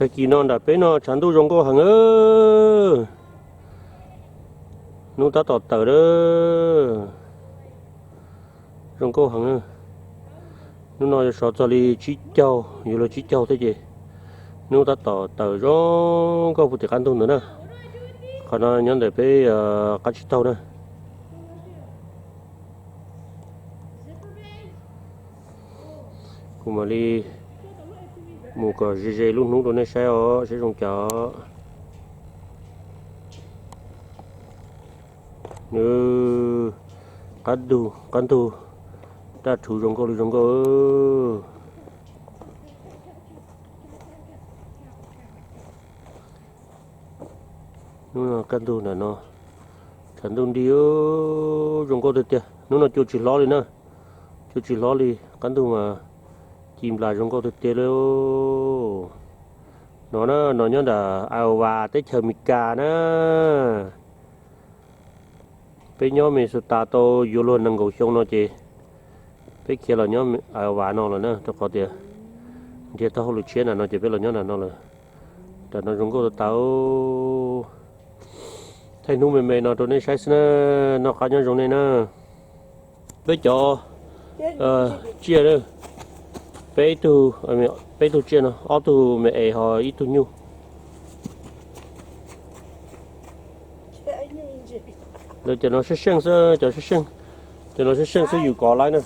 Tag kis no nram peb no tshav ntuj zoo nkauj heev. Hnub tab tom tawm a, zoo nkauj heev. Hnub no yuav sov txog li tsib caug, yuav luag tsib caug thiab ces hnub tab tom tawm zoo nkauj puag tim qab ntug ntawd na. Qhov no nyob ntawm peb qab tsib taug na. Kuv mam li mus kom ze ze lub hnub rau nej saib os, saib zoo cas. Nws qab ntug, qab ntug, daj rhuv zoo nkauj li zoo nkauj. Hnub no kaj ntug ntawm no, tshav ntuj nrig, zoo nkauj tiag tiag. Hnub no cua tsis hlob li na, cua tsis hlob li, kaj ntug mas ci nplas zoo nkauj tiag tiag li. No na, no nyob nram Iowa teb chaws Amelikas na. Peb nyob Minnesota tau yuav luag nees nkaum xyoo no ces peb khiav los nyob Iowa no lawm na, rau qhov tias nrhiav tau hauj lwm tshiab nram no ces peb los nyob nram no lawm. Nram no zoo nkauj tas tas. Thaij hnub me me no rau nej saib xwb na, noj qab nyob zoo nej na. Peb cov tsiaj, peb tug, peb tug tsiaj no, ob tug me es ho ib tug nyuj. Lawv cov no seej seej xwb, cov seej seej, cov no seej seej xwb yus kov laib na.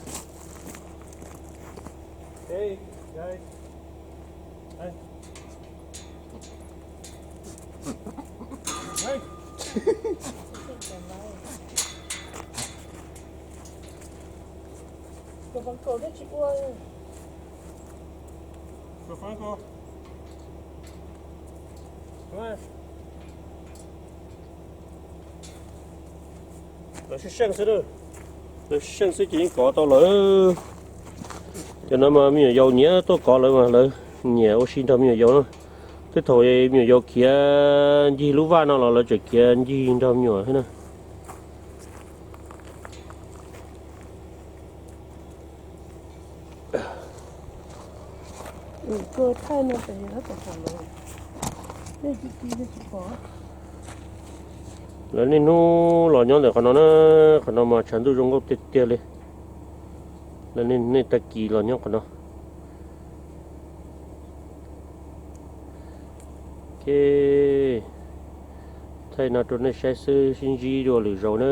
Lawv seej seej xwb, lawv seej xwb ces yeej kov tau lawm. Cov no mas me nyuam yaus nyiam tuaj kov lawv mas lawv nyiam ua si nrog me nyuam yaus na. Tej thaum me nyuam yaus khiav ncig lub vaj no los lawv tseem khiav ncig nrog me nyuam thiab na. Lawv niaj hnub los nyob ntawm qhov no na, qhov no mas tshav ntuj zoo nkauj tiag tiag li. Lawv niaj tag kis los nyob qhov no. Ok, thaij no rau nej saib xwb, sib ntsib dua lwm zaus na.